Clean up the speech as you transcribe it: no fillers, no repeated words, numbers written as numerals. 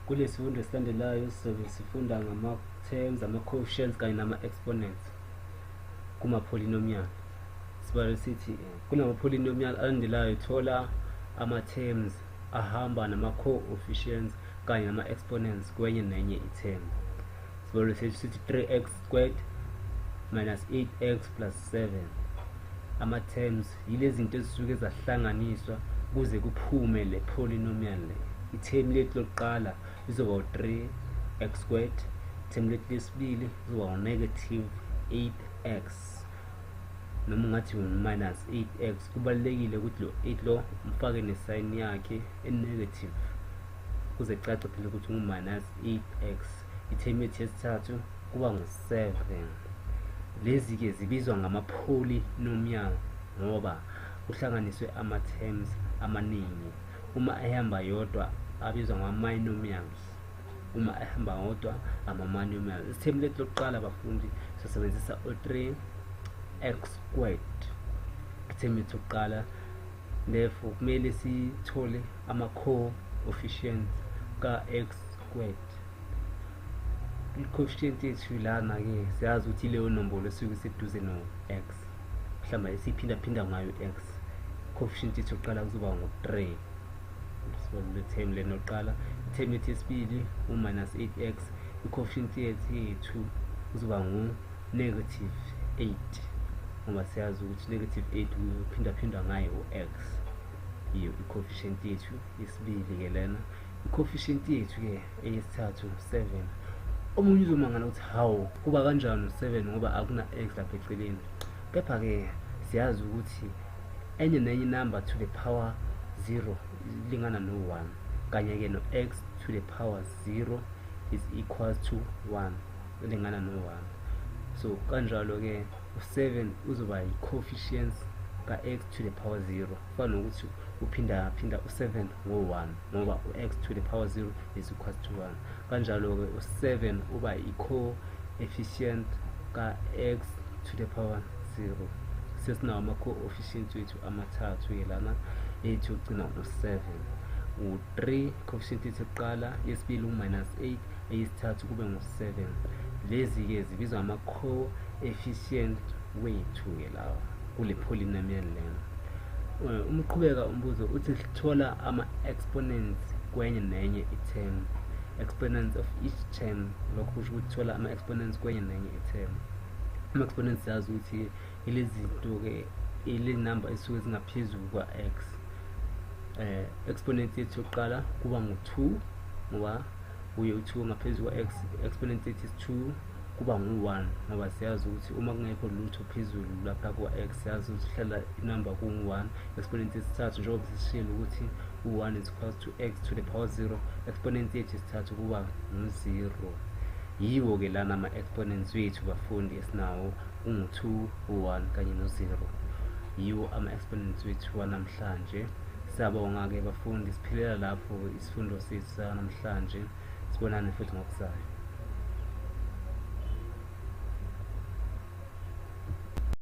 Kulesifundo esilandelayo sizobe sifunda ngama-terms, ama-coefficients kanye nama-exponents kuma-polynomial. Sibale sithi kunama-polynomial alandelayo, thola ama-terms ahamba nama-coefficients kanye nama-exponents kwenye nenye i-term. Sibalo sethu sithi 3x squared minus 8x plus 7. Ama-terms yilezi zinto ezisuke zahlanganiswa kuze kuphume le polynomial le. I-term lethu lokuqala izoba u-3x squared, term lethu lesibili izoba u-negative 8x, noma ungathi u-minus 8x. Kubalulekile ukuthi lo 8 lo umfake ne-sign yakhe e-negative kuze kucace phela ukuthi ngu-minus 8x. I-term yethu yesithathu kuba ngu-7. Lezi-ke zibizwa ngama-polynomial ngoba kuhlanganiswe ama-terms amaningi. Uma ehamba yodwa abizwa ngama-binomials, uma ehamba wodwa ama-monomials. Isithemu lethu lokuqala bafundi sisebenzisa u-3x squared. Ithemu lethu lokuqala, therefore kumele sithole ama-coefficients ka-x squared. I-coefficient yethu lana-ke siyazi ukuthi ileyo nombolo esuke iseduze no-x, mhlawumbe esiyiphindaphinda ngayo x. Coefficient yethu yokuqala kuzoba ngu-3, le term lena yokuqala. I-term yethu yesibili u-minus 8x, i-coefficient yethu kuzoba ngu-negative 8 ngoba siyazi ukuthi negative 8 uphindaphindwa ngayo u-x. Iyo i-coefficient yethu yesibili-ke lena. I-coefficient yethu-ke eyesithathu 7. Omunye uzomangala ukuthi hawu, kuba kanjani u-7 ngoba akuna x lapha eceleni? Kepha-ke siyazi ukuthi enye nenye number to the power 0 ilingana no-1, kanye-ke no-x to the power 0 is equals to 1, ilingana no-1. So kanjalo-ke u-7 uzoba yi-coefficients ka-x to the power 0, kufana nokuthi uphinda phinda u-7 ngo-1 ngoba u-x to the power 0 is equals to 1. Kanjalo-ke u-7 uba i-coefficient ka-x to the power 0. Sesinawo ama-coefficients wethu amathathu-ke lana. Ethu yokugcina u-7, u-3 coefficient yethu yokuqala, yesibili u-minus 8, eyesithathu kube ngu-7. Lezi-ke zibizwa ngama-coefficient wethu-ke lawa kule polynomial lena. Uma uqhubeka umbuzo uthi thola ama-exponents kwenye nenye i-term, exponents of each term. Lokho kusho ukuthi thola ama-exponents kwenye nenye i-term. Ama-exponents siyazi ukuthi ilezi zinto-ke, ile number esuke zingaphezulu kwa-x. Exponent yethu yokuqala kuba ngu-2 ngoba uye u-2 ngaphezu kwa-x. Exponent yethu is-2 kuba ngu-1 ngoba siyazi ukuthi uma kungekho lutho phezulu lapha kwa-x, siyazi ukuthi hlala inumber kungu-1. Exponent yesithathu, njengoba sisishilo ukuthi u-1 is equals to x to the power 0, exponent yethu yesithathu kuba ngu-0. Yiwo-ke lana ama-exponents wethu bafundi esinawo, ungu-2, u-1 kanye no-0. Yiwo ama-exponents wethu wanamhlanje. Siyabonga-ke bafundi, siphilela lapho isifundo sethu sanamhlanje. Sibonane futhi ngokuzayo.